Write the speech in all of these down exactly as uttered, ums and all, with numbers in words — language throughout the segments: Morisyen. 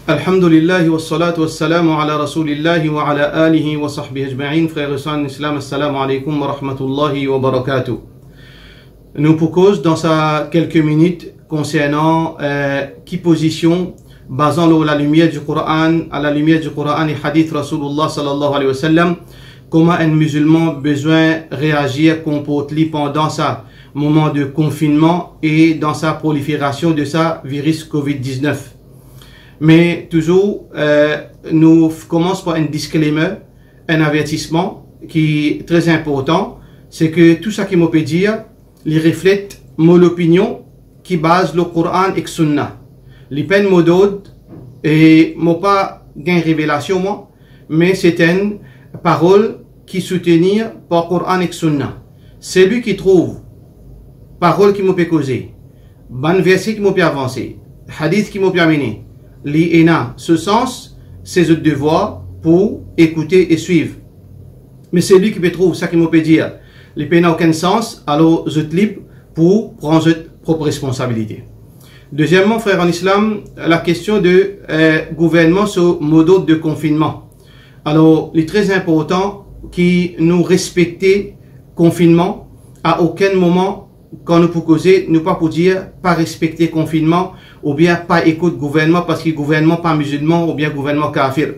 Alhamdulillah, wassalatu wassalamu ala Rasulillah wa ala alihi wa sahbihi ajma'in. Frères et sœurs en islam, assalamu alaikum wa rahmatullahi wa barakatuh. Nou pou koz dan sa kelke minit konsernan, eh, ki pozision, bazan lor lalimier di Koran, a lalimier di Koran e hadith Rasulullah sallallahu alayhi wa sallam, kouma enn mizilman bizin reazir, konport li pandan sa moman de konfinnman e dan sa proliferasion de sa viris covid diznef. Me touzour, eh, nou f-, koumans par enn disclaimer, enn avertisman ki tre inportan, se ke tou sa ki mo pe dir, li reflet mo lopinion ki baz lor Koran ek Sunna. Li pa enn mo dord e mo pa gagn revelasion mwa, me se enn parol ki soutenir par Koran ek Sunna. Selwi ki trouv parol ki mo pe koze, bann verse ki mo pe avanse, hadith ki mo pe amene, li ena so sans, se zot devwar pou ekoute e swiv. Me selwi ki pe trouv sa ki mo pe dir, li pena okenn sans, alor zot lib pou pran zot prop responsabilite. Dezieman, frer an islam, lakestion de, eh, gouvernman so mo dord de konfinnman. Alor, li tre inportan ki nou respekte konfinnman. A okenn moman, kan nou pou koze, nou pa pou dir pa respekte konfinnman oubien pa ekout gouvernman, parski gouvernman pa mizilman oubien gouvernman kafir.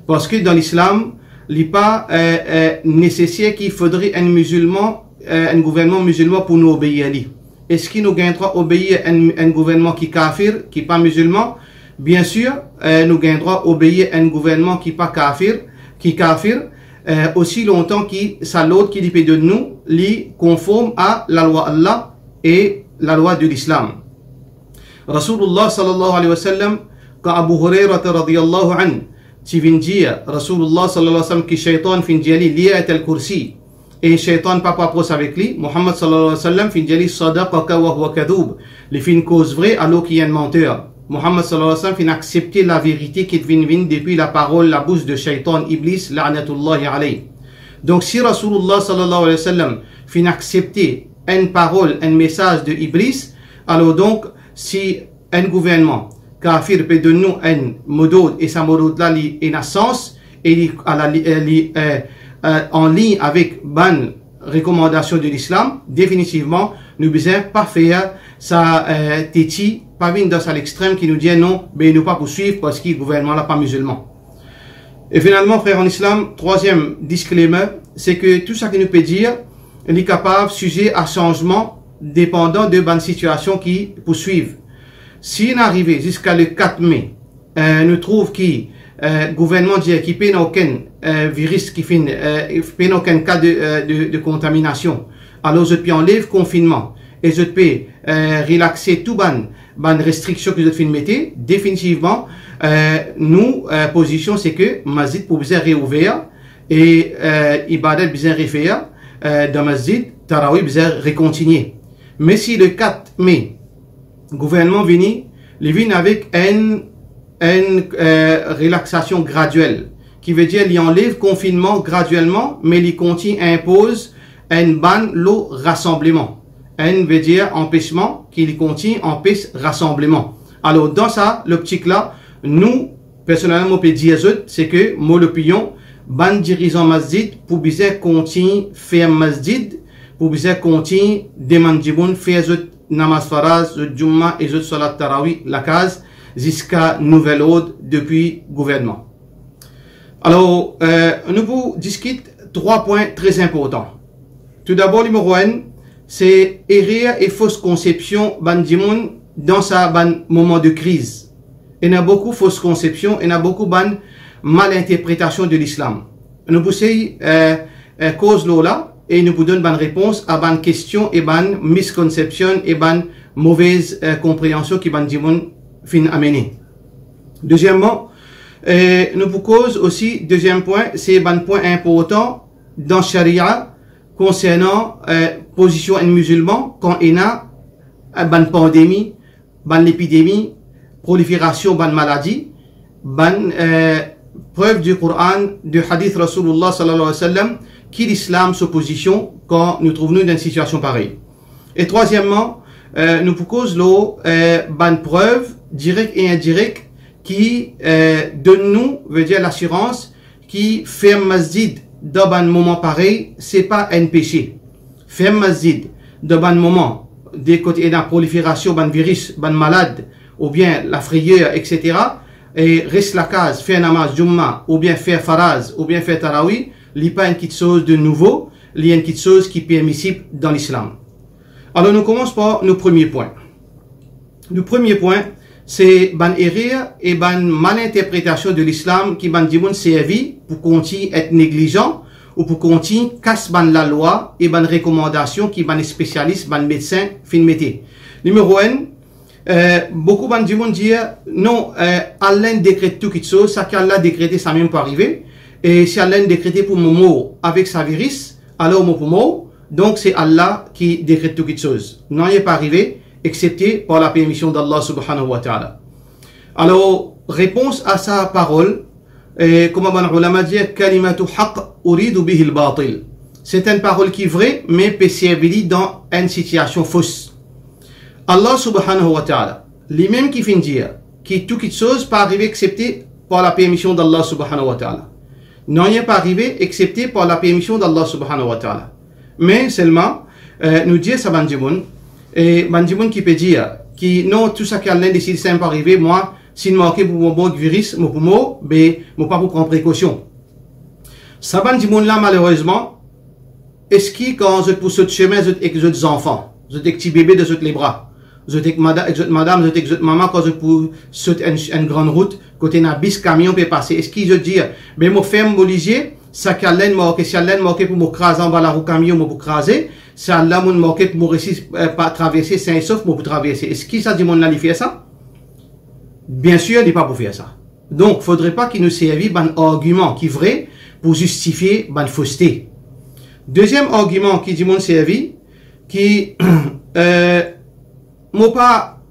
Parski dan lislam, li pa, eh, eh, neseser ki fodre enn mizilman, eh, enn gouvernman mizilman pou nou obeir li. Eski nou gagn drwa obeir enn, enn gouvernman ki kafir, ki pa mizilman? Biensir, eh, nou gagn drwa obeir enn gouvernman ki pa kafir, ki kafir, eh, osi lontan ki sa lord ki li pe donn nou, li konform a lalwa Allah e lalwa de lislam. Rasoulillah sallallahu alayhi wa sallam, kan Abu Hurayrata radiyallahu anhu ti vinn dir Rasoulillah sallallahu alayhi wa sallam ki shaytan finn dir li, li Ayatul Kursi, e shaytan pa pou apros avek li, Muhammad sallallahu alayhi wa sallam finn dir li, "Sadaqaka wa huwa kadhub." Li finn koz vre, alor ki li enn manter. Muhammad sallallahu alayhi wa sallam finn aksepte laverite ki ti vinn vinn depi laparol labous de shaytan Iblis, la'natullahi alayh. Donk, si Rasoulillah sallallahu alayhi wa sallam finn aksepte enn parol, enn mesaz de Iblis, alor donk, si enn gouvernman kafir pe donn nou enn mo dord, e sa mo dord la, li ena sans, e li, ala li, eh, li, eh, eh, an lign avek bann rekomandasion de lislam, definitivman, nou bizin pa fer sa, eh, teti, pa vinn dan sa lextrem ki nou dir, "Non, be nou pa pou swiv parski gouvernman la pa mizilman." E finalman, frer an islam, trwaziem disclaimer, se ke tou sa ki nou pe dir, li kapav size a sanzman, depandan de bann sitiasion ki pou swiv. Si nou arive ziska le kat me, eh, nou trouv ki, eh, gouvernman dir ki pena okenn, eh, viris ki finn, eh, pena okenn ka de, eh, de, de kontaminasion, alor zot pe anlev konfinnman e zot pe, eh, relaxe tou bann, bann restriksion ki zot finn mete, definitivman, eh, nou, eh, pozision se ke masjid pou bizin reouver e, eh, ibadat bizin refer, eh, dan masjid, tarawi bizin rekontigne. Me si le kat me, gouvernman vini, li vinn avek enn, enn, eh, relaxasion gradiel, ki vedir li anlev konfinnman gradielman, me li kontign inpoz enn ban lor rasanbleman. Enn vedir anpesman, ki li kontign anpes rasanbleman. Alor, dan sa loptik la, nou, personelman, mo pe dir zot, se ke mo lopinion, bann dirizan masjid pou bizin kontign ferm masjid, pou bizin kontign demann dimoun fer zot namaz faraz, zot jouma e zot salat tarawi lakaz, ziska nouvel ord depi gouvernman. Alor, eh, nou pou diskit trwa pwin tre inportan. Toudabor, nimero enn, se erer e fos konsepsion bann dimoun dan sa bann moman de kriz. Ena boukou fos konsepsion, ena boukou bann mal interpretasion de lislam. Nou pou sey, eh, eh, koz lor la e nou pou donn bann repons a bann kestion e bann misconception e bann move, eh, konpreansion ki bann dimoun finn amene. Dezieman, eh, nou pou koz osi, deziem pwin, se bann pwin inportan dan sharia konsernan, eh, pozision enn mizilman kan ena, eh, bann pandemi, bann lepidemi, proliferasion bann maladi, bann, eh, prev di Koran, de hadith Rasoulillah sallallahu alayhi wa sallam, ki lislam so pozision kan nou trouv nou dan enn sitiasion parey. E trwazieman, eh, nou pou koz lor, eh, bann prev direk e indirek ki, eh, donn nou, vedir lasirans ki ferm masjid dan bann moman parey, se pa enn pese. Ferm masjid dan bann moman de kot ena proliferasion bann viris, bann malad, oubien lafreyer, et cetera, e res lakaz, fer namaz Jumma, oubien fer faraz, oubien fer tarawi, li pa enn kitsoz de nouvo, li enn kitsoz ki permisib dan Lislam. Alor, nou koumans par nou premie pwin. Nou premie pwin, se bann erer e bann malinterpretasion de Lislam ki bann dimoun servi pou kontign et neglizan ou pou kontign kas bann lalwa e bann rekomandasion ki bann spesialis, bann medsin finn mete. Nimero enn, eh, boukou bann dimoun dir, non, eh, Allah dekret tou kitsoz, sa ki Allah dekrete, samem pou arive, e si Allah dekrete pou mo mor avek sa viris, alor mo pou mor, donk se Allah ki dekret tou kitsoz. Nanye pa arive, eksepte par lapermision d'Allah subhanahu wa ta'ala. Alor, repons a sa parol, eh, kouma bann oulama dir, kalimatu haq uridu bihil batil. Se enn parol ki vre, me pe servi li dan enn sitiasion fos. Allah subhanahu wa ta'ala, limem ki finn dir ki tou kitsoz pa arive eksepte par lapermision d'Allah subhanahu wa ta'ala. Nanye pa arive eksepte par lapermision d'Allah subhanahu wa ta'ala. Me selman, eh, nou dir sa bann dimoun, e bann dimoun ki pe dir ki non, tou sa ki Allah desid, sa pa arive, mwa, si marke pou mo mor ek viris, mo pou mor, be mo pa pou pran prekosion. Sa bann dimoun la, malerezman, eski kan zot pou sot sime, zot ek zot zanfan, zot ek ti bebe dan zot lebra, zot ek mada-, ek zot madam, zot ek zot mama, kan zot pou sot enn, enn gran rout, kot ena bis, kamion pe pase, eski zot dir, be mo ferm mo lizie, sa ki Allah marke, si Allah marke pou mo kraze anba larou kamion, mo pou kraze, si Allah marke pou mo resi, eh, pa traverse sen e sof, mo pou traverse. Eski sa dimoun la li fer sa? Biensir, li pa pou fer sa. Donk, fodre pa ki nou servi bann argiman ki vre pou zistifie bann foste. Deziem argiman ki dimoun servi, ki, eh, mo pa,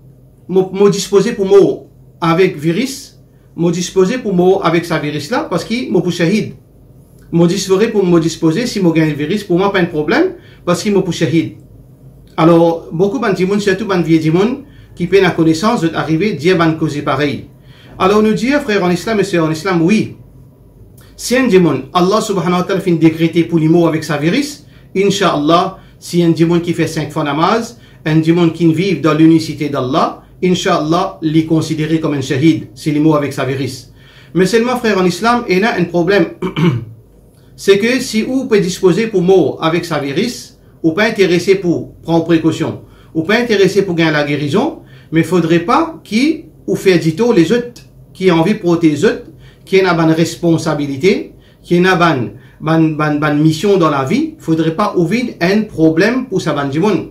mo, mo dispoze pou mor avek viris, mo dispoze pou mor avek sa viris la, parski mo pou shahid. Mo dispoze pou, mo dispoze, si mo gagn viris, pou mwa pa enn problem, parski mo pou shahid. Alor, boukou bann dimoun, sirtou bann vie dimoun ki pena konesans, zot arive dir bann koze parey. Alor nou dir, frer an Islam e ser an Islam, wi, si enn dimoun, Allah subhanahu wa ta'ala finn dekrete pou li mor avek sa viris, inshallah, si enn dimoun ki fer sink fwa namaz, enn dimoun ki viv dan linisite d'Allah, inshallah, li konsidere kom enn shahid, si li mor avek sa viris. Me selman, frer an Islam, ena enn problem. Se ke si ou pe dispoze pou mor avek sa viris, ou pa interese pou pran prekosion, ou pa interese pou gagn lagerizon, me fodre pa ki ou fer ditor lezot ki anvi protez zot, ki ena bann responsabilite, ki ena bann, bann, bann, bann mision dan lavi, fodre pa ou vinn enn problem pou sa bann dimoun.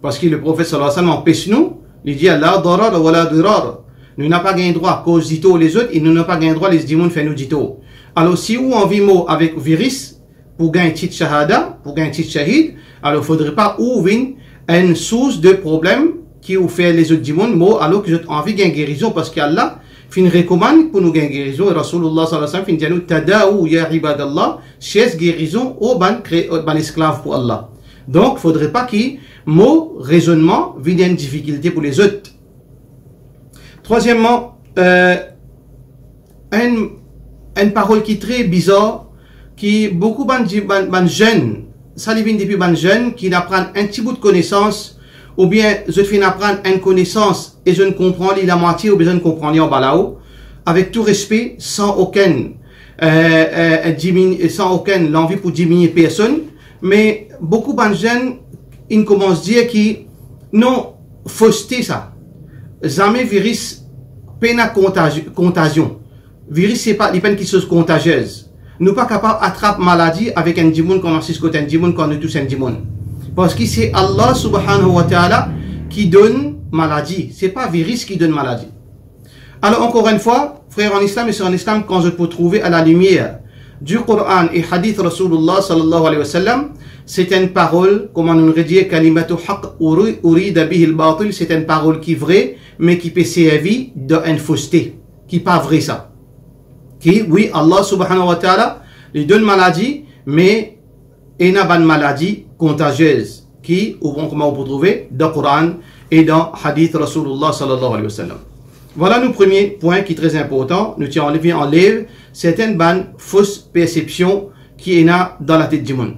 Parski Leprofet sallallahu alayhi wa sallam anpes nou, li dir, la darar wa la dirar. Nou napa gagn drwa koz ditor lezot e nou napa gagn drwa les dimoun fer nou ditor. Alor, si ou anvi mor avek viris pou gagn tit shahada, pou gagn tit shahid, alor fodre pa ou vinn enn sours de problem ki ou fer lezot dimoun mor, alor ki zot anvi gagn gerizon, parski Allah finn rekomann pou nou gagn gerizon, e Rasoulullah sallallahu alayhi wa sallam finn dir nou, tadawu ya ibadallah, chersh gerizon, o bann kre-, o bann esklav pou Allah. Donk, fodre pa ki mo rezonnman vinn enn difikilte pou lezot. Trwazieman, eh, enn, enn parol ki tre bizar, ki boukou bann di-, bann, bann zenn, sa li vinn depi bann zenn ki aprann enn ti bout konesans, oubien zot finn aprann enn konesans e zot konpran li lamwatie, oubien zot konpran li anba lao, avek tou respe, san okenn, eh, eh, dimini-, san okenn lanvi pou diminie personn, me boukou bann zenn inn koumans dir ki non, foste sa. Zame viris pena kontazi-, kontazion. Viris se pa, li pa enn kitsoz kontaziez. Nou pa kapav atrap maladi avek enn dimoun kan nou asiz kot enn dimoun, kan nou tous enn dimoun. Parski se Allah subhanahu wa ta'ala ki donn maladi, se pa viris ki donn maladi. Alor, ankor enn fwa, frer an Islam e ser an Islam, kan zot pou trouve a la limier du Quran e hadith Rasoulullah sallallahu alayhi wa sallam, se enn parol, kouma nou redir, kalimatu haq uri-, urida bihil batil, se enn parol ki vre, me ki pe servi dan enn foste, ki pa vre sa. Ki, wi, Allah subhanahu wa ta'ala, li donn maladi, me ena bann maladi kontaziez ki, ou, kouma ou pou trouve dan Quran e dan hadith Rasoulullah sallallahu alayhi wa sallam. Vwala nou premie pwin ki tre inportan, nou ti anvi anlev sertenn bann fos persepsion ki ena dan latet dimoun.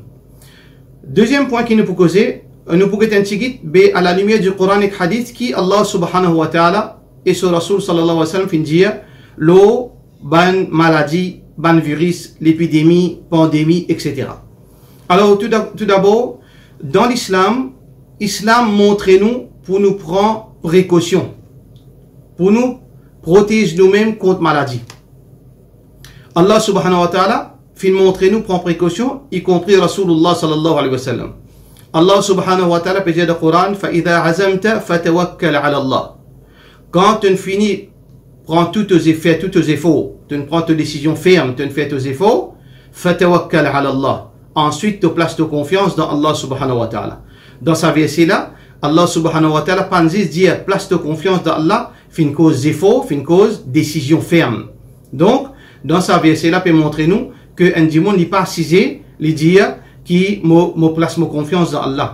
Deziem pwin ki nou pou koze, nou pou get enn tigit be a la limier di Koran ek Hadith ki Allah Subhanahu wa Ta'ala e so Rasoul sallallahu alayhi wa sallam finn dir lor bann maladi, bann viris, lepidemi, pandemi, et cetera. Alor, tou da-, tou dabor, dan Lislam, Islam montre nou pou nou pran prekosion, pou nou protez noumem kont maladi. Allah Subhanahu wa Ta'ala finn montre nou pran prekosion, ikonpri Rasoulullah sallallahu alayhi wa sallam. Allah Subhanahu wa Ta'ala pe dir dan Koran, "Fa idha azamta fatawakkal ala Allah." Kan to'nn fini pran tou to zefor, tou to zefor, to'nn pran to desizion ferm, to'nn fer to zefor, fatawakkal ala Allah. Answit, to plas to konfians dan Allah Subhanahu wa Ta'ala. Dan sa verse la, Allah Subhanahu wa Ta'ala pa'nn zis dir plas to konfians dan Allah, finn koz zefor, finn koz desizion ferm. Donk, dan sa verse la pe montre nou ke enn dimoun li pa asize, li dir ki mo, mo plas mo konfians dan Allah.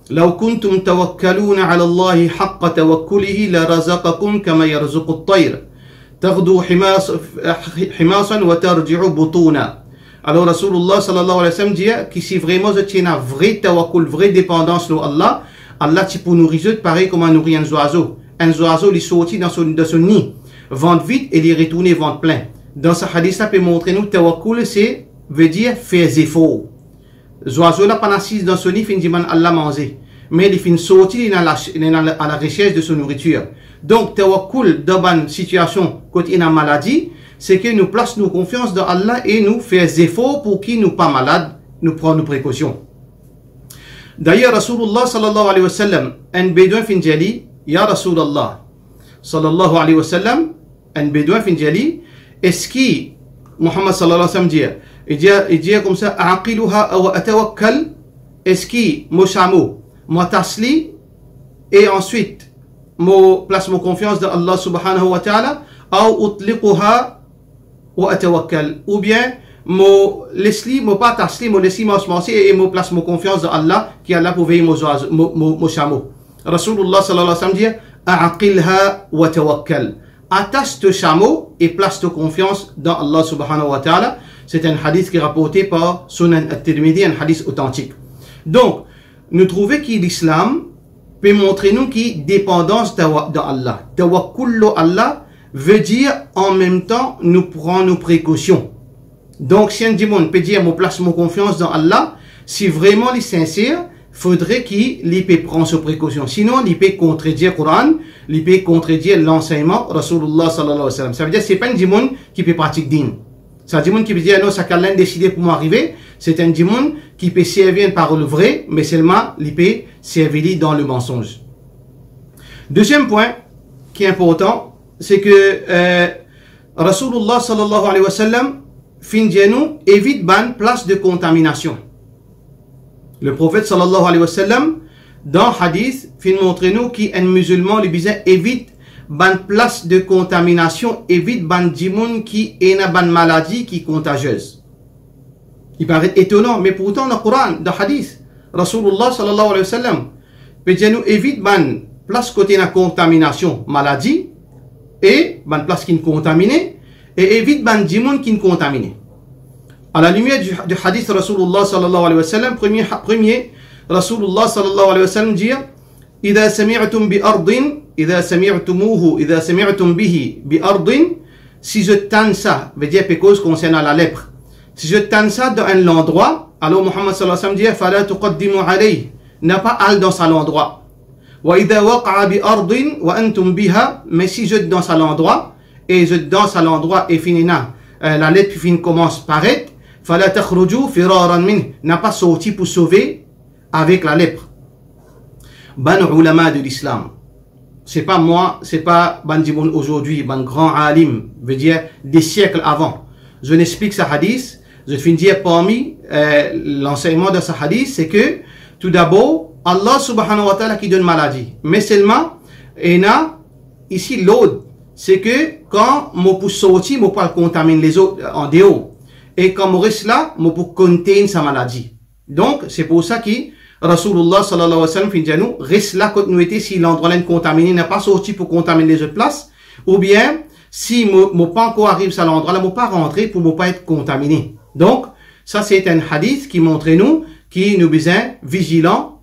"Law kuntum tawakkaluna ala Allahi haqqa tawakkulihi larazaqakum kama yarzuqut tayr taghdu himas-, himasan wa tarji'u butana." Alor, Rasoulullah sallallahu alayhi wa sallam dir ki si vreman zot ti ena vre tawakkul, vre depandans lor Allah, Allah ti pou nouri zot parey kouma nouri enn zwazo. Enn zwazo, li sorti dan so, dan so ni, vant vid e li retourne vant plin. Dan sa hadis la pe montre nou, tawakkul, se, vedir fer zefor. Zwazo la pa'nn asiz dan so ni, finn dimann Allah manze. Me li finn sorti, li ena la, li ena la, a la resers de so nouritir. Donk, tawakkul dan bann sitiasion kot ena maladi, se ke nou plas nou konfians dan Allah e nou fer zefor pou ki nou pa malad, nou pran nou prekosion. Dayer, Rasoulullah sallallahu alayhi wa sallam, enn bedwin finn dir li, "Ya Rasoulullah sallallahu alayhi wa sallam," enn bedwin finn dir li, "Eski," Muhammad sallallahu alayhi wa sallam dir, li dir, li dir koumsa, "Aaqiluha aw atawakkal?" Eski mo samo, mo atas li, e answit mo plas mo konfians dan Allah Subhanahu wa Ta'ala, "Aw utliquha wa atawakkal?" Oubien mo les li, mo pa atas li, mo les li mars, marse e mo plas mo konfians dan Allah, ki Allah pou vey mo zwazo, mo, mo, mo samo. Rasoulullah sallallahu alayhi wa sallam dir, "Aqilha wa tawakkal." Atas to samo e plas to konfians dan Allah Subhanahu wa Ta'ala. Se enn hadis ki raporte par Sunan At-Tirmidhi, enn hadis otantik. Donk, nou trouve ki Lislam pe montre nou ki depandans tawa-, dan Allah, tawakkul lor Allah, vedir anmemtan nou pran nou prekosion. Donk, si enn dimoun pe dir, "Mo plas mo konfians dan Allah," si vreman li sinser, fodre ki li pe pran so prekosion. Sinon, li pe kontredir Koran, li pe kontredir lansegnman Rasoulullah sallallahu alayhi wa sallam. Savedir, se pa enn dimoun ki pe pratik din. Sa dimoun ki pe dir, "Non, sa ki Allah inn deside pou mwa arive," se enn dimoun ki pe servi enn parol vre, me selman li pe servi li dan lemansonz. Deziem pwin ki inportan, se ke, eh, Rasoulullah sallallahu alayhi wa sallam finn dir nou evit bann plas de kontaminasion. Leprofet sallallahu alayhi wa sallam, dan hadis, finn montre nou ki enn mizilman, li bizin evit bann plas de kontaminasion, evit bann dimoun ki ena bann maladi ki kontaziez. Li paret etonan, me pourtan dan Koran, dan hadis, Rasoulullah sallallahu alayhi wa sallam pe dir nou evit bann plas kot ena kontaminasion maladi, e bann plas ki'nn kontamine, e evit bann dimoun ki'nn kontamine. A la limier di, di hadis Rasoulullah sallallahu alayhi wa sallam, premie ha-, premie, Rasoulullah sallallahu alayhi wa sallam dir, "Idha sami'tum bi ardin, idha sami'tumuhu, idha sami'tum bihi bi ardin," si zot tann sa, vedir pe koz konsernan lalepr. Si zot tann sa dan enn landrwa, alor Muhammad sallallahu alayhi wa sallam dir, "Fala tuqaddimu alayh," napa al dan sa landrwa. "Wa idha waqa'a bi ardin wa antum biha," me si zot dan sa landrwa, e zot dan sa landrwa e finn ena, eh, lalepr finn koumans paret, "fala takhruju firaran minh," napa sorti pou sove avek lalepr. Bann oulama de Lislam, se pa mwa, se pa bann dimoun azordi, bann gran alim, vedir de sierk avan, zot inn explik sa hadis, zot finn dir parmi, eh, lansegnman dan sa hadis, se ke tou dabor, Allah Subhanahu wa Ta'ala ki donn maladi, me selman ena isi lord, se ke kan mo pou sorti, mo pou al kontaminn lezot, eh, andeor, e kan mo res la, mo pou contain sa maladi. Donk, se pou sa ki Rasoulullah sallallahu alayhi wa sallam finn dir nou, res la kot nou ete, si landrwa la inn kontamine, napa sorti pou kontaminn lezot plas, Oubien, si mo, mo pa ankor ariv sa landrwa la, mo pa rantre pou mo pa et kontamine. Donk, sa se enn hadith ki montre nou ki nou bizin vizilan,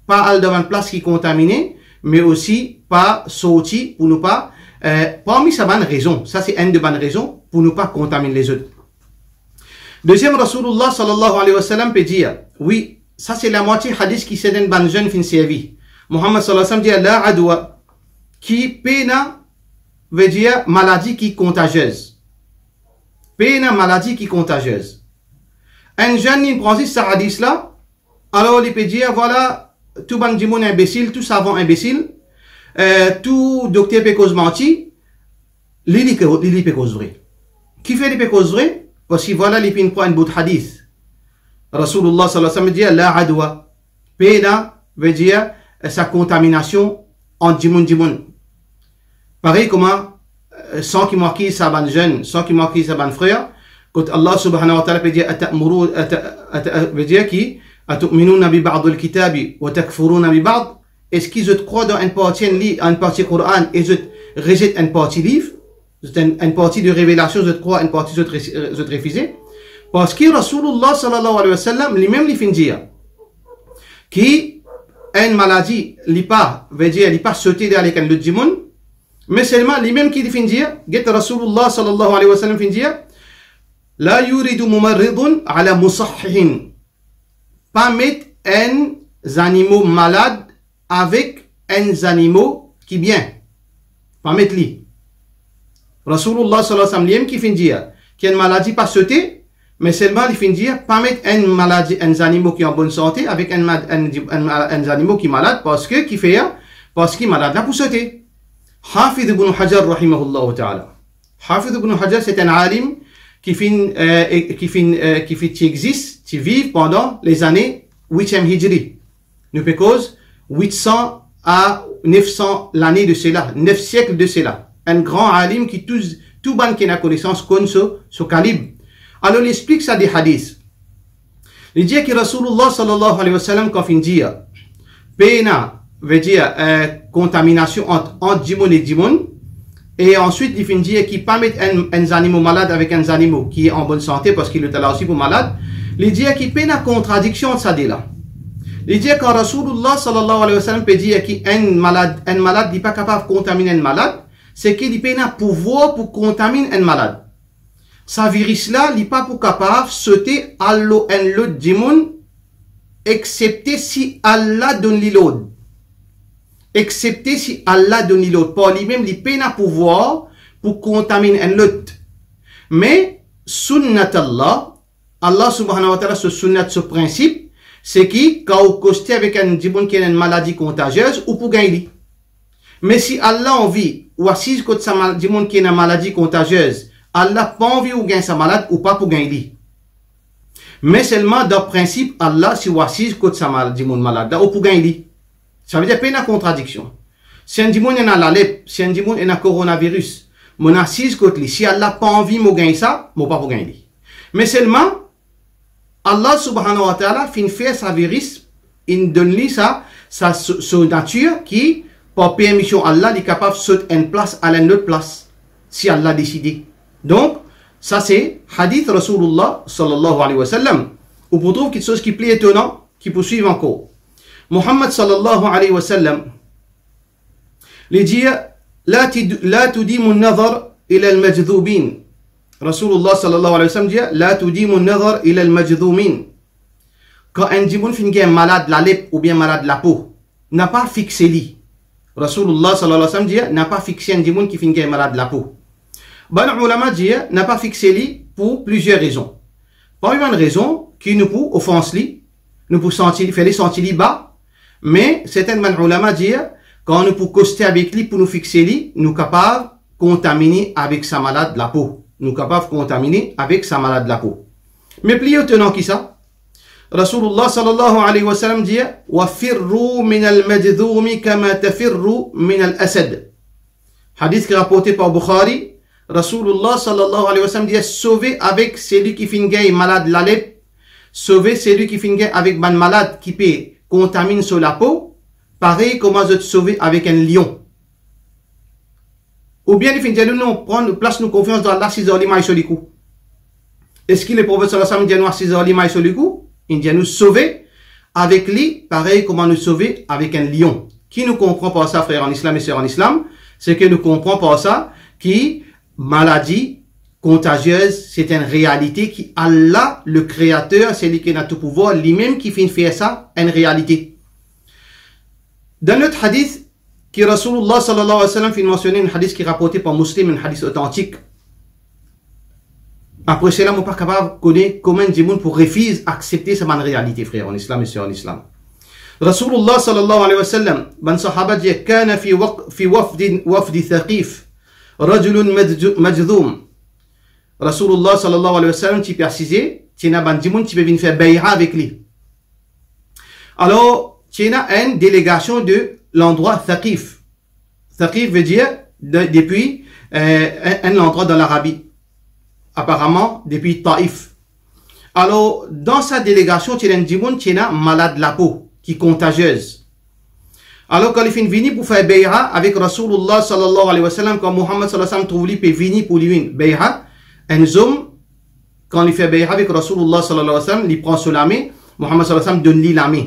pa al dan bann plas ki kontamine, me osi pa sorti pou nou pa, eh, parmi sa bann rezon, sa se enn de bann rezon pou nou pa kontaminn lezot. Deziem, Rasoulullah sallallahu alayhi wa sallam pe dir, wi, sa se lamwatie hadith ki serten bann zenn finn servi. Muhammad sallallahu alayhi wa sallam dir, la adwa, ki pena, vedir maladi ki kontaziez. Pena maladi ki kontaziez. Enn zenn, li pran zis sa hadith la, alor li pe dir, vwala, tou bann dimoun inbesil, tou savan inbesil, eh, tou dokter pe koz manti, li, li, li, li pe koz vre. Kifer li pe koz vre? Parski vwala, li finn pran enn bout hadith. Rasoulullah sallallahu alayhi wa sallam dir, la adwa. Pena, vedir, eh, sa kontaminasion ant dimoun, dimoun. Parey kouma, eh, san ki mo akiz sa bann zenn, san ki mo akiz sa bann frer, kot Allah subhanahu wa ta'ala pe dir, atamuru, ata-, ata-, vedir ki, atu'minuna bi ba'dil kitabi wa takfuruna bi ba'd, eski zot krwar dan enn parti enn li-, enn parti Koran e zot rezet enn parti liv? Zot enn, enn parti de revelasion, zot krwar, enn parti zot re-, zot refize. Parski Rasoulullah sallallahu alayhi wa sallam, limem li finn dir ki enn maladi, li pa, vedir, li pa sote dan lek enn lot dimoun, me selman limem ki li finn dir, get Rasoulullah sallallahu alayhi wa sallam finn dir, la yuridu mumarridun ala musahhihin. Pa met enn zanimo malad avek enn zanimo ki bien. Pa met li. Rasoulullah sallallahu alayhi wa sallam limem ki finn dir ki enn maladi pa sote, me selman li finn dir pa met enn maladi, enn zanimo ki an bonn sante avek enn ma-, enn, enn, enn zanimo ki malad, parski kifer? Parski malad la pou sote. Hafiz Ibn Hajar rahimahullahu ta'ala. Hafiz Ibn Hajar, se enn alim ki finn, eh, e, ki finn, eh, ki finn ti exist, ti viv pandan lezane witiem Hijri. Nou pe koz wit san a nef san lane de sela, nef siek de sela. Enn gran alim ki tou, tou bann ki ena konesans konn so, so kalib. Alor, li explik sa de hadith. Li dir ki Rasoulullah sallallahu alayhi wa sallam kan finn dir, pena, vedir, eh, kontaminasion ant, ant dimoun e dimoun, e answit li finn dir ki pa met enn, enn zanimo malad avek enn zanimo ki an bonn sante, parski lotala osi pou malad. Li dir ki pena kontradiksion ant sa de la. Li dir kan Rasoulullah sallallahu alayhi wa sallam pe dir ki enn malad, enn malad, li pa kapav kontaminn enn malad, se ki li pena pouvwar pou kontaminn enn malad. Sa viris la, li pa pou kapav sote al lor enn lot dimoun, exepte si Allah donn li lord. Exepte si Allah donn li lord. Par limem, li pena pouvwar pou kontaminn enn lot. Me sunnat Allah, Allah subhanahu wa ta'ala, so sunnat, so prinsip, se ki kan ou koste avek enn dimoun ki ena enn maladi kontaziez, ou pou gagn li. Me si Allah anvi ou asiz kot sa mal-, dimoun ki ena maladi kontaziez, Allah pa anvi ou gagn sa malad, ou pa pou gagn li. Me selman dan prinsip Allah, si ou asiz kot sa mal-, dimoun malad la, ou pou gagn li. Savedir pena kontradiksion. Si enn dimoun ena lalep, si enn dimoun ena koronaviris, mo asiz kot li, si Allah pa anvi mo gagn sa, mo pa pou gagn li. Me selman, Allah subhanahu wa ta'ala finn fer sa viris, inn donn li sa, sa so, so natir ki, par permision Allah, li kapav sot enn plas al enn lot plas, si Allah deside. Donk, sa se hadith Rasoulullah sallallahu alayhi wa sallam. Ou pou trouv kiksoz ki pli etonan, ki pou swiv ankor. Muhammad sallallahu alayhi wa sallam, li dir, la tid-, la tudimu nazar ila al-majzubin. Rasoulullah sallallahu alayhi wa sallam dir, la tudimu nazar ila al-majzumin. Kan enn dimoun finn gagn malad lalep oubien malad lapo, napa fixe li. Rasoulullah sallallahu alayhi wa sallam dir, napa fixe enn dimoun ki finn gagn malad lapo. Bann oulama dir, napa fixe li pou plizier rezon. Parmi bann rezon ki nou pou ofans li, nou pou santi, fer li santi li ba, me serten bann oulama dir, kan nou pou koste avek li pou nou fixe li, nou kapav kontamine avek sa malad lapo. Nou kapav kontamine avek sa malad lapo. Me pli etonan ki sa, Rasoulullah sallallahu alayhi wa sallam dir, wa firru min al-majzumi kama tafirru min al-asad. Hadith ki raporte par Bukhari, Rasoulullah sallallahu alayhi wa sallam dir, sove avek seli ki finn gagn malad lalep, sove seli ki finn gagn avek bann malad ki pe kontaminn so lapo, parey kouma zot sove avek enn lion. Oubien li finn dir nou, non, pran, plas nou konfians dan Allah, asiz ar li, may so likou. Eski Leprofet sallallahu alayhi wa sallam dir nou asiz ar li, may so likou? Li dir nou sove avek li, parey kouma nou sove avek enn lion. Ki nou konpran par sa, frer an Islam e ser an Islam? Se ke nou konpran par sa ki maladi kontaziez, se enn realite ki Allah, le Kreater, seli ki ena tou pouvwar, limem ki finn fer sa enn realite. Dan lot hadis ki Rasoulullah sallallahu alayhi wa sallam finn mansione, enn hadis ki raporte par Muslim, enn hadis otantik. Apre sela, mo pa kapav kone kouma enn dimoun pou refiz aksepte sa bann realite, frer an Islam e ser an Islam. Rasoulullah sallallahu alayhi wa sallam, bann sahaba dir, kana fi waq-, fi wafdin, wafdi Thaqif, rajulun majzu-, majzum. Rasoulullah sallallahu alayhi wa sallam ti pe asize, ti ena bann dimoun ti pe vinn fer bey'a avek li. Alor, ti ena enn delegasion de landrwa Thaqif. Thaqif ve dir de, depi, eh, enn, enn landrwa dan Larabi. Aparaman, depi Taif. Alor, dan sa delegasion, ti ena enn dimoun, ti ena malad lapo, ki kontaziez. Alor, kan li finn vini pou fer bey'a avek Rasoulullah sallallahu alayhi wa sallam, kan Muhammad sallallahu alayhi wa sallam trouv li pe vini pou li vinn bey'a, enn zom, kan li fer bey'a avek Rasoulullah sallallahu alayhi wa sallam, li pran so lame, Muhammad sallallahu alayhi wa sallam donn li lame.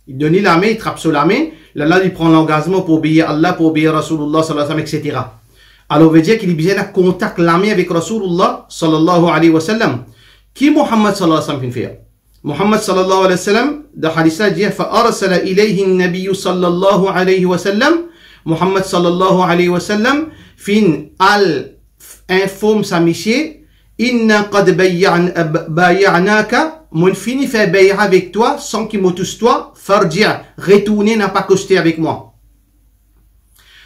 Li donn li lame, li trap so lame, lerla li pran langazman pou obeir Allah, pou obeir Rasoulullah sallallahu alayhi wa sallam, et cetera. Alor, ve dir ki li bizin ena kontak lame avek Rasoulullah sallallahu alayhi wa sallam. Ki Muhammad sallallahu alayhi wa sallam finn fer? Muhammad sallallahu alayhi wa sallam, dan hadis la, dir, fa arsala ilayhi an-nabiyyu sallallahu alayhi wa sallam, Muhammad sallallahu alayhi wa sallam finn al inform sa misie, inna qad bayyan-, bayyanaka, mo'nn fini fer bey'a avek twa san ki mo tous twa, farji', retourne, napa koste avek mwa.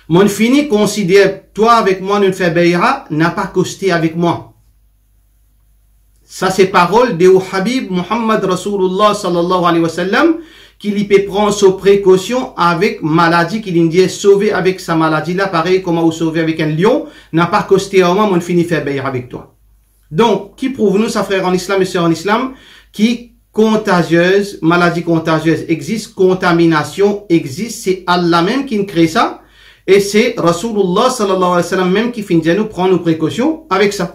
Mo'nn fini konsider twa avek mwa, nou'nn fer bey'a, napa koste avek mwa. Sa se parol de ou Habib Muhammad Rasoulullah sallallahu alayhi wa sallam, ki li pe pran so prekosion avek maladi ki li'nn dir sove avek sa maladi la, parey kouma ou sove avek enn lion, napa koste ar mwa, mo'nn fini fer bey'a avek twa. Donk, ki prouv nou sa, frer an Islam e ser an Islam, ki kontaziez, maladi kontaziez existe, kontaminasion existe, se Allah mem ki'nn kree sa, e se Rasoulullah sallallahu alayhi wa sallam mem ki finn dir nou pran nou prekosion avek sa.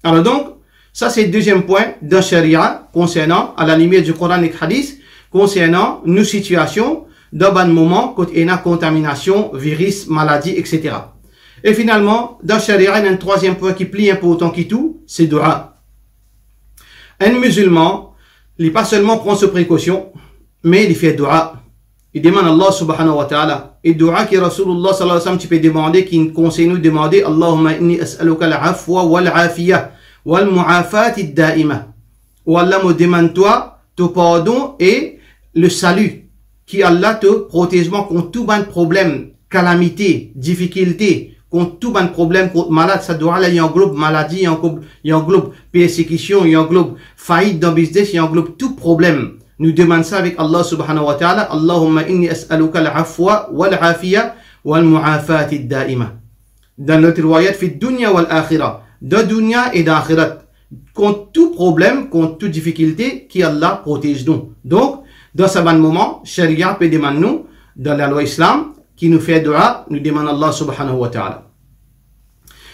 Alor donk, sa se deziem pwin dan sharia konsernan, à la lumière du Coran ek hadis, konsernan nou sitiasion dan bann moman kot ena kontaminasion, viris, maladi, et cetera. E finalman, dan sharia, ena enn trwaziem pwin ki pli inportan ki tou, se doua. Enn mizilman, li pa selman pran so prekosion, me li fer doua. Li demann Allah subhanahu wa ta'ala. E doua ki Rasoulullah sallallahu alayhi wa sallam ti pe demande, ki konsey nou demande, Allahumma inni as'aluka al-afwa wal-afiya wal-mu'afati ad-daima. O Allah, mo demann twa to pardon e le sali. Ki Allah to protez mwa kont tou bann problem, kalamite, difikilte, kont tou bann problem, kont malad. Sa doua la, li anglob maladi, li anglob, li anglob persekision, li anglob fayit dan biznes, li anglob tou problem. Nou demann sa avek Allah subhanahu wa ta'ala, Allahumma inni as'aluka al-afwa wal-afiya wal-mu'afati ad-daima. Dan lot riwayat, fi dunya wal-akhira, dan dunya e dan akhirat, kont tou problem, kont tou difikilte, ki Allah protez nou. Donk, dan sa bann moman, sharia pe demann nou, dan lalwa Islam, ki nou fer doua, nou demann Allah subhanahu wa ta'ala.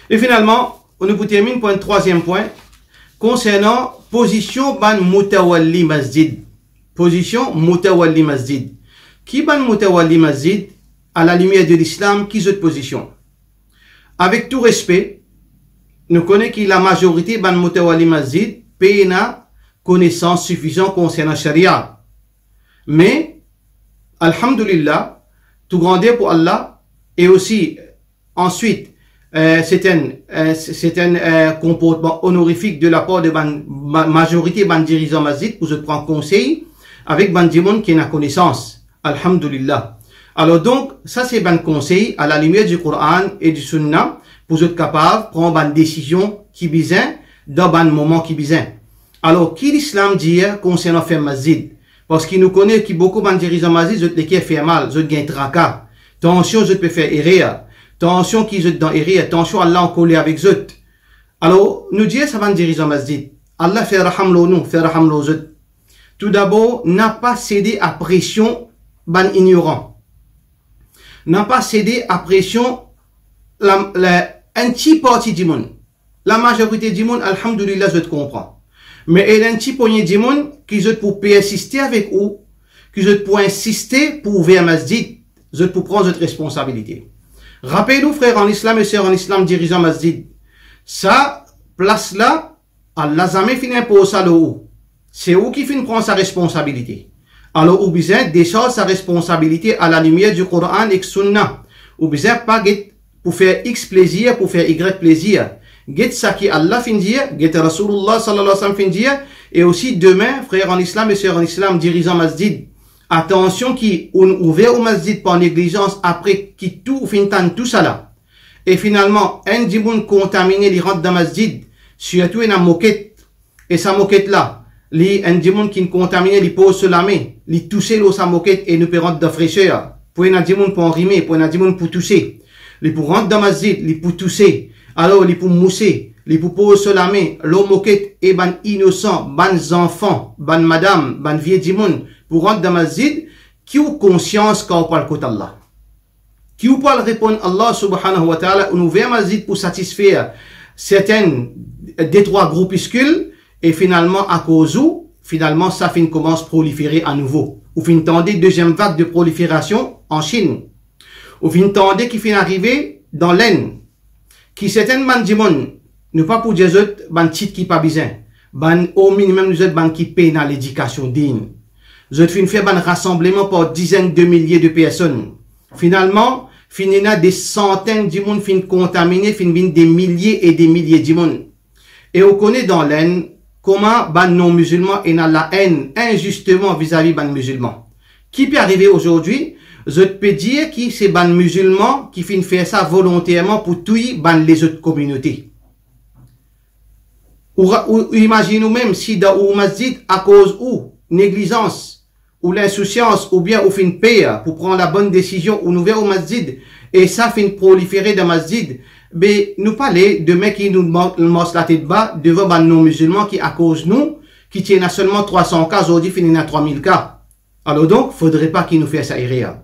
E finalman, nou pou terminn par enn trwaziem pwin, konsernan pozision bann mutawalli masjid. Pozision mutawalli masjid. Ki bann mutawalli masjid, à la lumière de l'islam, ki zot pozision? Avek tou respe, nou kone ki lamazorite bann mutawalli masjid pena konesans sifizan konsernan sharia. Me, alhamdulillah, tou grander pou Allah, e osi, answit, eh, se enn, eh, se, se enn, eh, konportman onorifik de lapar de bann, ma-, mazorite bann dirizan masjid pou zot pran konsey avek bann dimoun ki ena konesans. Alhamdulillah. Alor donk, sa se bann konsey à la lumière du Coran et du Sunna pou zot kapav pran bann desizion ki bizin dan bann moman ki bizin. Alor, ki Lislam dir konsernan fer masjid? Parski nou kone ki boukou bann dirizan masjid, zot leker fer mal, zot gagn traka, tansion, zot pe fer erer, tansion ki zot dan erer, tansion Allah ankoler avek zot. Alor, nou dir sa bann dirizan masjid, Allah fer raham lor nou, fer raham lor zot. Toudabor, napa sede a presion bann ignoran. Napa sede a presion la, la, enn ti parti dimoun. Lamazorite dimoun, alhamdulillah, zot konpran. Me ena enn ti pogne dimoun ki zot pou persiste avek ou, ki zot pou insiste pou ouver masjid, zot pou pran zot responsabilite. Rapel ou, frer an Islam e ser an Islam, dirizan masjid, sa plas la, Allah zame finn inpoz sa lor ou. Se ou ki finn pran sa responsabilite. Alor ou bizin desarz sa responsabilite a la limier di Koran ek Sunna. Ou bizin pa get pou fer X plezir, pou fer Y plezir. Get seki Allah finn dir, get Rasoulullah sallallahu alayhi wa sallam finn dir, e osi demin, frer an Islam e ser an Islam, dirizan masjid, atansion ki ou'nn ouver ou masjid par neglizans, apre ki tou ou finn tann tousala. E finalman, enn dimoun kontamine, li rant dan masjid, sirtou ena moket, e sa moket la, li, enn dimoun ki'nn kontamine, li poz so lame, li touse lor sa moket e nou pe rant dan freser. Pou ena dimoun pou anrime, pou ena dimoun pou touse. Li pou rant dan masjid, li pou touse. Alor, li pou mouse, li pou poz so lame lor moket e bann inosan, bann zanfan, bann madam, bann vie dimoun pou rant dan masjid, ki ou konsians kan ou pou al kot Allah? Ki ou pou al reponn Allah subhanahu wa ta'ala, ou'nn ouver masjid pou satisfer sertin, de, trwa groupiskil, e finalman, akoz ou, finalman, sa finn koumans prolifere anouvo. Ou finn tande deziem vag de proliferasion an Chinn. Ou finn tande ki finn arive dan Lenn, ki sertin bann dimoun, nou pa pou dir zot bann tit ki pa bizin, bann, o minimem, nou zot bann ki pena ledikasion din. Zot finn fer bann rasanbleman par dizenn de milie de personn. Finalman, finn ena de santenn dimoun finn kontamine, finn vinn de milie e de milie dimoun. E ou kone dan Lenn, kouma bann non-mizilman ena laenn inzisteman vizavi bann mizilman. Ki pe arive azordi? Zot pe dir ki se bann mizilman ki finn fer sa volonterman pou touy bann lezot kominote. Ou ra-, ou, ou imazinn ou mem si dan ou masjid, akoz ou neglizans, ou linsounsians, oubien ou finn per pou pran labonn desizion, ou'nn ouver ou masjid, e sa finn prolifere dan masjid, be nou pale demin ki nou ma-, mars latet ba devan bann non-mizilman ki, akoz nou, ki ti ena selman trwa san ka, zordi finn ena trwa mil ka. Alor donk, fodre pa ki nou fer sa erer.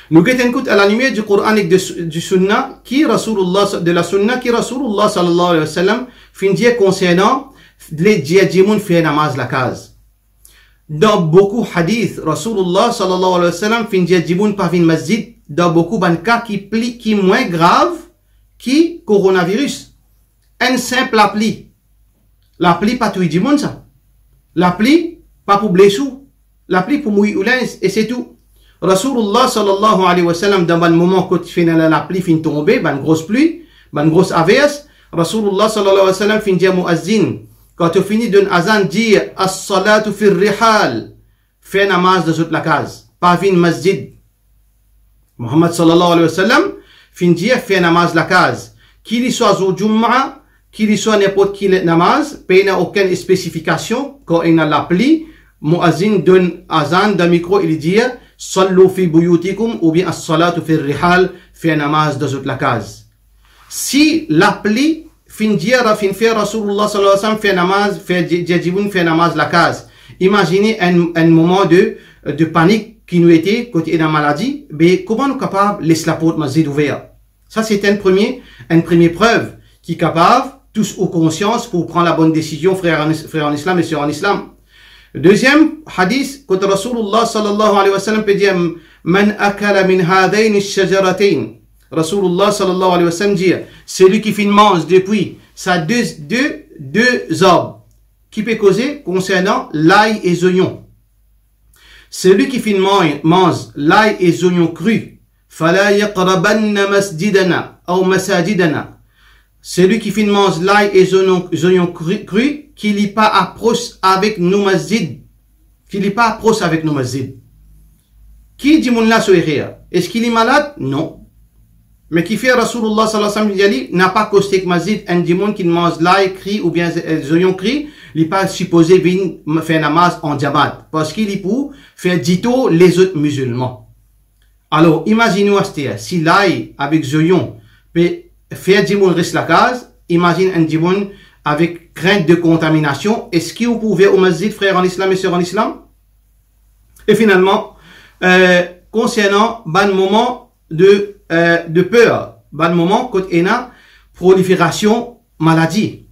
Nou get enn kout a la limier di Koran ek de, di Sunna, ki Rasoulullah, de la Sunna, ki Rasoulullah sallallahu alayhi wa sallam finn dir konsernan le dir dimoun fer namaz lakaz. Dan boukou hadith, Rasoulullah sallallahu alayhi wa sallam finn dir dimoun pa vinn masjid dan boukou bann ka ki pli, ki mwin grav ki koronaviris. Enn sinp lapli. Lapli pa touy dimoun sa. Lapli pa pou bles ou. Lapli pou mouy ou linz e se tou. Rasoulullah sallallahu alayhi wa sallam, dan bann moman kot finn ena lapli finn tonbe, bann gros pli, bann gros avers, Rasoulullah sallallahu alayhi wa sallam finn dir muazzin, kan to fini donn azan, dir, "As-salatu fir rihal." Fer namaz dan zot lakaz, pa vinn masjid. Muhammad sallallahu alayhi wa sallam finn dir fer namaz lakaz, ki li swa zour Jumma, ki li swa ninport ki le-, namaz, pena okenn spesifikasion. Kan ena lapli, muazzin donn azan dan mikro e li dir, "Sallu fi buyutikum" oubien "As-salatu fir rihal", fer namaz dan zot lakaz. Si lapli finn dir, finn fer Rasoulullah sallallahu alayhi wa sallam fer namaz, fer di-, dir dimoun fer namaz lakaz, imazine enn, enn moman de, de panik ki nou ete, kot ena maladi, be kouma nou kapav les laport masjid ouver? Sa se enn premie, enn premie prev ki kapav tous ou konsians pou pran labonn desizion, frer an, frer an Islam e ser an Islam. Deziem hadith, kot Rasoulullah sallallahu alayhi wa sallam pe dir, "Man akala min hadhayni ash-shajaratayn." Rasoulullah sallallahu alayhi wa sallam dir, "Seli ki finn manz depi sa de, de, de zarb." Ki pe koze konsernan lay e zoyon. Seli ki finn man-, manz lay e zoyon kri, "Fala yaqrabanna masjidana aw masajidana." Seli ki finn manz lay e zoyon, zoyon kri, kri, ki li pa apros avek nou masjid. Ki li pa apros avek nou masjid. Ki dimoun la so erer? Eski li malad? Non. Me kifer Rasoulullah sallallahu alayhi wa sallam dir li, napa koste ek masjid enn dimoun ki manz lay kri oubien, eh, zoyon kri, li pa sipoze vinn m-, fer namaz an jamat, parski li pou fer ditor lezot mizilman. Alor, imazine ou aster, si lay avek zoyon pe fer dimoun res lakaz, imazine enn dimoun avek krint de kontaminasion, eski ou pou ouver ou masjid, frer an Islam e ser an Islam? E finalman, eh, konsernan bann moman de, eh, de per, Bann moman kot ena proliferasion maladi.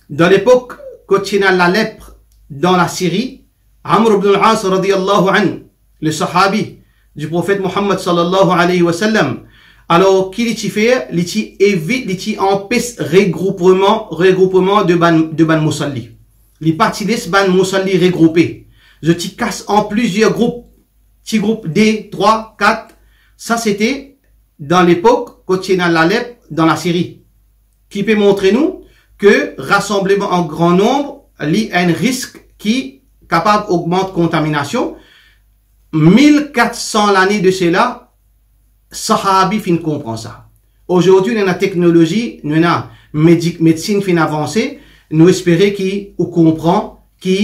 Dan lepok kot ti ena lalep dan Lasiri, Amr ibn al-As radiyallahu anhu, le sahabi du prophète Muhammad sallallahu alayhi wa sallam, alor ki li ti fer? Li ti evi-, li ti anpes regroupeman, regroupeman de bann, de bann musalli. Li pa ti les bann musalli regroupe. Zot ti kas an plizier group, ti group de, trwa, kat. Sa sete dan lepok kot ti ena lalep dan Lasiri, ki pe montre nou ke rasanbleman an gran nonb, li enn risk ki kapav ogmant kontaminasion. Mil kat san lane de sela, sahabi finn konpran sa. Azordi, nou ena teknolozi, nou ena medik-, medsin finn avanse, nou espere ki ou konpran ki,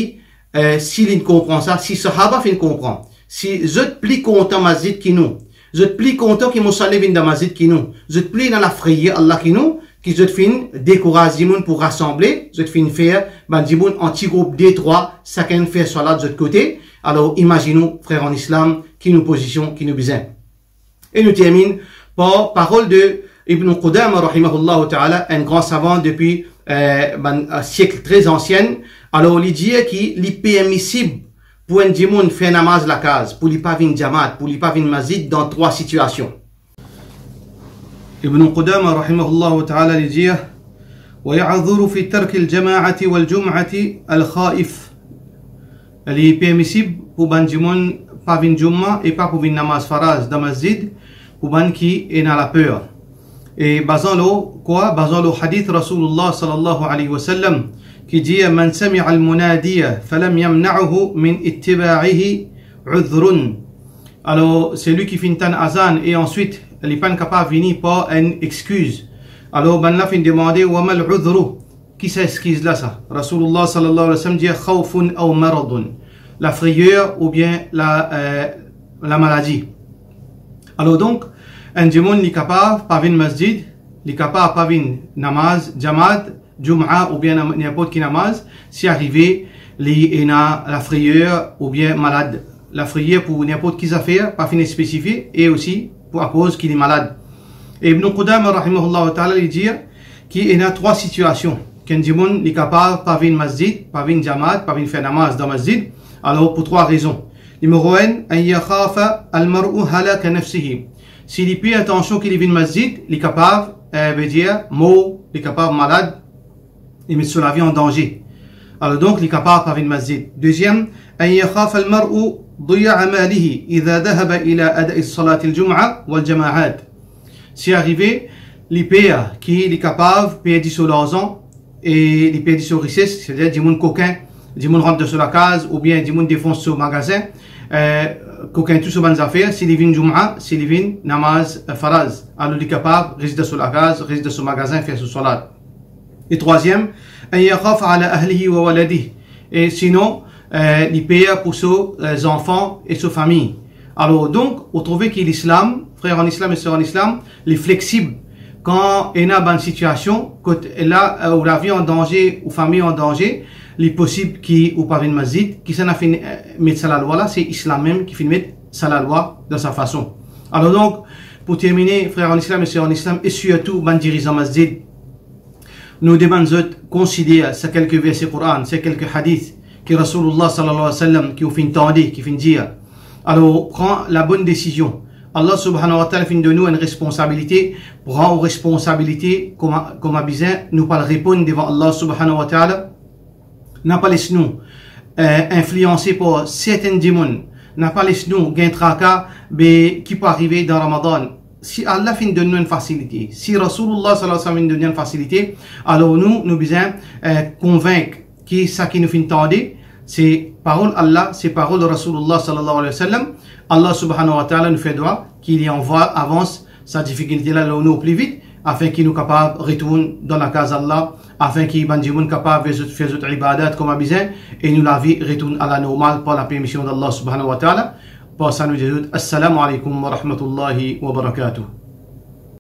eh, si linn konpran sa, si sahaba finn konpran, si zot pli kontan masjid ki nou, zot pli kontan ki musalli vinn dan masjid ki nou, zot pli ena lafreyer Allah ki nou, ki zot finn dekouraz dimoun pou rasanble, zot finn fer bann dimoun an ti group de, trwa, sakenn fer swalat zot kote. Alor, imazinn ou, frer an Islam, ki nou pozision, ki nou bizin. E nou termine par parol de Ibn Qudama, rahimahullahu ta'ala, enn gran savan depi, eh, bann, eh, siek tre ansien. Alor, li dir ki li permisib pou enn dimoun fer namaz lakaz, pou li pa vinn jamaat, pou li pa vinn masjid dan trwa sitiasion. Ibn Qudama, rahimahullahu ta'ala, li dir, "Wa ya'dhuru fi tarki al-jama'ati wal jum'ati al-khaif." Li permisib pou bann dimoun pa vinn Jumma e pa pou vinn namaz faraz dan masjid, pou bann ki ena laper. E bazan lor kwa? Bazan lor hadith Rasulullah sallallahu alayhi wa sallam, ki dir, "Man sami'a al-munadiya falam yamna'uhu min ittiba'ihi udhrun." Alor, selwi ki finn tann azan e answit li pa'nn kapav vini par enn exkiz. Alor, bannla finn demande, "Wa mal udhru?" Ki sa exkiz la sa? Rasulullah sallallahu alayhi wa sallam dir, "Khawfun aw maradun." Lafreyer oubien la, eh, lamaladi. Alor donk, enn dimoun li kapav pa vinn masjid, li kapav pa vinn namaz jamaat, Jumma oubien nam-, ninport ki namaz, si arive li ena lafreyer oubien malad. Lafreyer pou ninport ki zafer, pa finn spesifie, e osi pou akoz ki li malad. E Ibn Qudama, rahimahullahu ta'ala, li dir ki ena trwa sitiasion ki enn dimoun li kapav pa vinn masjid, pa vinn jamaat, pa vinn fer namaz dan masjid. Alor, pou trwa rezon. Nimero enn, an yakhafa al-mar'u halaka nafsihi. Si li pe atansion ki li vinn masjid, li kapav, eh, vedir mor, li kapav malad, li met so lavi an danze. Alor donk, li kapav pa vinn masjid. Deziem, an yakhafa al-mar'u diya'a malihi idha dhahaba ila ada'i salati al-jum'a wal jama'at. Si arive, li per ki li kapav perdi so larzan e li perdi so rises, setadir dimoun kokin, dimoun rant dan so lakaz, oubien dimoun defons so magazin, eh, kokin tou so bann zafer, si li vinn Jumma, si li vinn namaz, eh, faraz. Alor li kapav res dan so lakaz, res dan so magazin, fer so swalat. E trwaziem, an yakhafa ala ahlihi wa waladihi. E sinon, eh, li per pou so, eh, zanfan e so fami. Alor donk, ou trouve ki Lislam, frer an Islam e ser an Islam, li fleksib. Kan ena bann sitiasion kot la, eh, ou lavi an danze, ou fami an danze, li posib ki ou pa vinn masjid, kisannla finn, eh, met sa lalwa la? Se Islam mem ki finn met sa lalwa dan sa fason. Alor donk, pou termine, frer an Islam e ser an Islam, e sirtou bann dirizan masjid, nou demann zot konsider sa kelke verse Koran, sa kelke hadith ki Rasoulullah sallallahu alayhi wa sallam, ki ou finn tande, ki finn dir. Alor, pran labonn desizion. Allah subhanahu wa ta'ala finn donn ou enn responsabilite, pran ou responsabilite kouma, kouma bizin, nou pou al reponn devan Allah subhanahu wa ta'ala. Napa les nou, eh, inflianse par sertenn dimoun. Napa les nou gagn traka, be ki pou arive dan Ramadan. Si Allah finn donn nou enn fasilite, si Rasoulullah sallallahu alayhi wa sallam finn donn nou enn fasilite, alor nou, nou bizin, eh, konvink ki sa ki nou finn tande, se parol Allah, se parol Rasoulullah sallallahu alayhi wa sallam. Allah subhanahu wa ta'ala, nou fer dwa ki li anvwa avans sa difikilte la lor nou pli vit, afin ki nou kapav retourn dan lakaz Allah, afin ki bann dimoun kapav fer zot, fer zot ibadat kouma bizin, e nou lavi retourn a la normal par la permision d'Allah subhanahu wa ta'ala. Par sa nou dir zot, assalamu alaykum wa rahmatullahi wa barakatuh.